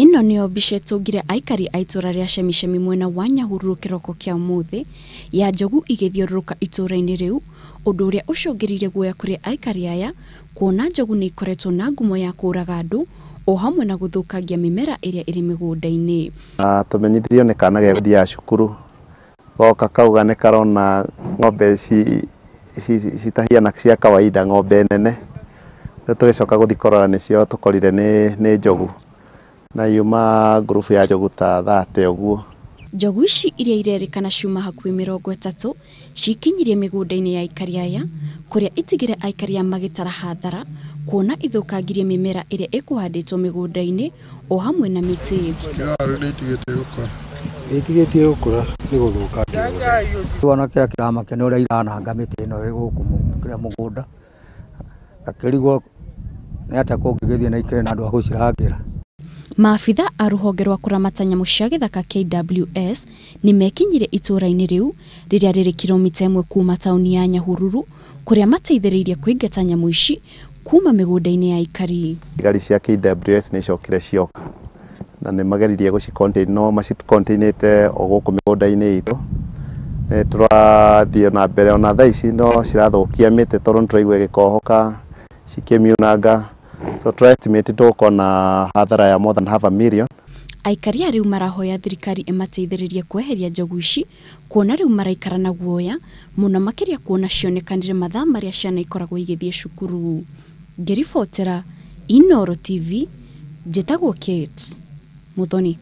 Ĩno nĩyo mbica ĩtũngire aikari a itũra rĩa Chemichemi mwena wa Nyahururu kĩroko kĩa ũmũthĩ ya njogu igĩthiũrũrũka itũra-inĩ rĩu, ũndũ ũrĩa ũcũngĩrĩirie guoya kũrĩ aikari aya kuona njogu nĩ ikoretwo na ngumo ya kũraga andũ o hamwe na gũthũkangia mĩmera ĩrĩa ĩrĩ mĩgũnda-inĩ. Tũmenyithirio nĩ kana gegũthiaga cukuru goka kauga nĩ karona ng'ombe citahiana cia kawaida, ng'ombe nene. Rĩu tũgĩcoka gũthiĩ kũrora nĩcio tũkorire nĩ njogu na yuma ngurubu ya njogu ta 30 ũguo. Njogu ici iria irerĩkana ciuma hakuhĩ 30 cikinyirie mĩgũnda-inĩ ya aikari aya kũrĩa itigire aikari aya magĩtara hathara kuona ithũkangirie mĩmera ĩrĩa ĩkũhandĩtwo mĩgũnda-inĩ o hamwe na mĩtĩ. Waru nĩ itigĩte gũkũra. Ĩtigĩtie gũkũra nĩ gũthũkangia. Ona kĩrĩa kĩramakia nĩ ũrĩa irananga mĩtĩ ĩno ĩ gũkũ kĩrĩa mũgũnda, ngakĩrigwo nĩ atĩa kũngĩgĩthiĩ na ikĩrĩ na andũ a gũcirangĩra. Maabitha a rũhonge rwa kũramata nyamũ cia gĩthaka KWS nĩ mekinyire itũra-inĩ rĩu rĩrĩa rĩrĩ kilomita 1 kuma taũni ya Nyahururu kũrĩa mateithĩrĩirie kũingata nyamũ ici kuma mĩgũnda-inĩ ya aikari. Thigari cia KWS nĩ icokire cioka na nĩ mageririe gũci contain no maci containĩte o gũkũ mĩgũnda-inĩ itũ. Nĩ tũrathiĩ na mbere ona thaa ici no cirathũkia mĩtĩ tondũ nĩ tũraigua ĩgĩkohoka cikĩmiunanga. So tũra estimate tũgũkorwo na hathara ya more than half a million. Aikari aya rĩu marahoya thirikari ĩmateithĩrĩrie kweheria njogu ici kuona rĩu maraikara na guoya mũno makĩria kuona cionekanire mathaa marĩa ciana ikoragwo igĩthiĩ cukuru. Ngĩribotera Inooro TV, njĩtagwo Kate Muthoni.